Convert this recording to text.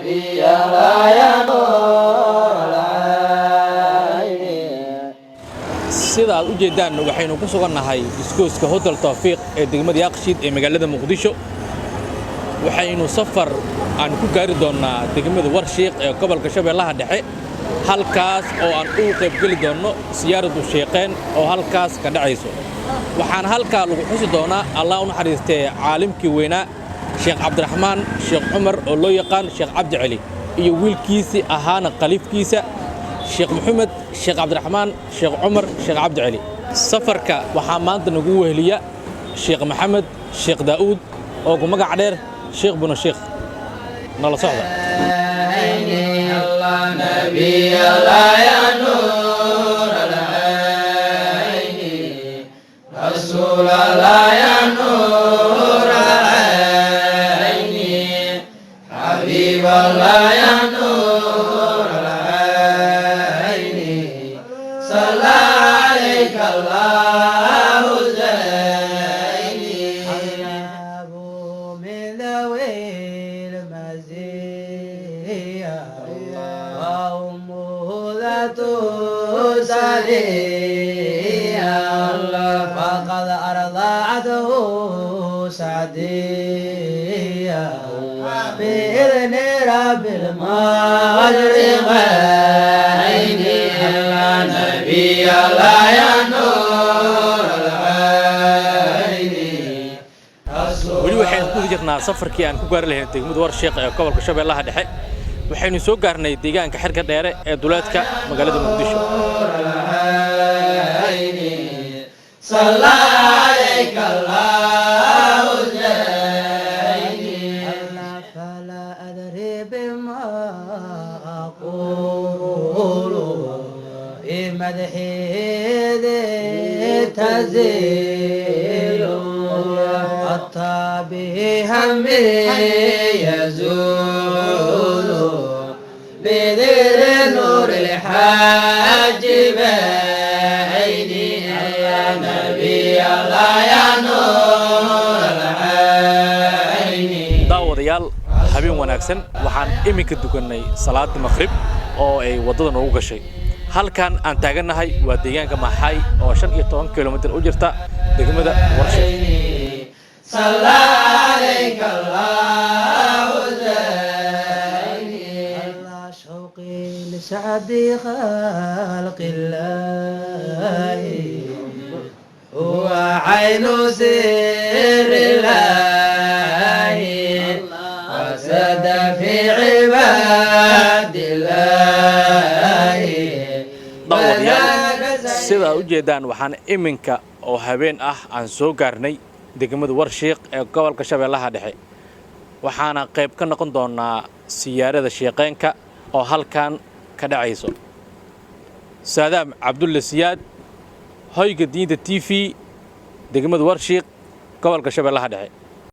نبي الله يا نور العين. Sida aad u jeeddaan, waxaynu ku sugannahay iskooska Hotel Tawfiiq ee degmada Yaaqshiid ee magaalada Muqdisho. Waxaynu safar aan ku gaari doonnaa degmada Warshiiq ee gobolka Shabeellaha Dhexe, halkaas oo aan ugu qaybgeli doonno siyaaradu sheeqeen oo halkaas ka dhacayso. Waxaana halkaa lagu xusi doonaa, Allah u naxariistee, caalimkii weynaa Sheekh Cabdiraxmaan Sheekh Cumar oo loo yaqaan Sheekh Cabdi Celi iyo wiilkiisii ahaana khaliifkiisa, Sheekh Maxamed Sheekh Cabdiraxmaan Sheekh Cumar Sheekh Cabdi Celi. Safarka waxaa maanta nagu weheliya Sheekh Maxamed Sheekh Daa'uud oo ku magac dheer Sheekh Buna Sheekh. Nala socda. الله نبي الله يا نور العين، رسول الله يا نور العين، حبيب الله يا نور العين، صلى عليك الله زيني. من ذوي المزية وأمه ذات سلية، فقد أرضعته سعدية بإذن رب المشرقين. نبي الله يا نور العين. Weli waxaynu ku jirnaa safarkii aan ku gaari lahayn degmada Warshiiq ee gobolka Shabeellaha Dhexe. Waxaynu soo gaarnay deegaanka Xerka Dheere ee duleedka magaalada Muqdisho. العين، صلى عليك الله زيني. فلا أدري بما أقول في مدحه ذي تزيل، حتى به همي يزول بذكر نور الحاجبين. يا نبي الله يا نور العين. Daawadayaal, habeen wanaagsan. Waxaan iminka dukannay salaada Maqhrib oo ay waddada noogu gashay. Halkan aan taagannahay waa deegaanka Maxay oo 15 kilomitir u jirta degmada Warshiiq. صلى عليك الله زيني. الله شوقي لسعد خلق الله، هو عين سر الله وسد في عباد الله. Daawadayaal, sidaa u jeedaan, waxaan iminka oo habeen ah aan soo gaarnay degmada Warshiiq ee gobolka Shabeellaha Dhexe. Waxaana qayb ka noqon doonaa siyaarada sheeqeenka oo halkan ka dhacayso. Saadaam Cabdulle Siyaad, Hoyga Diinta TV, degmada Warshiiq, gobolka Shabeellaha Dhexe.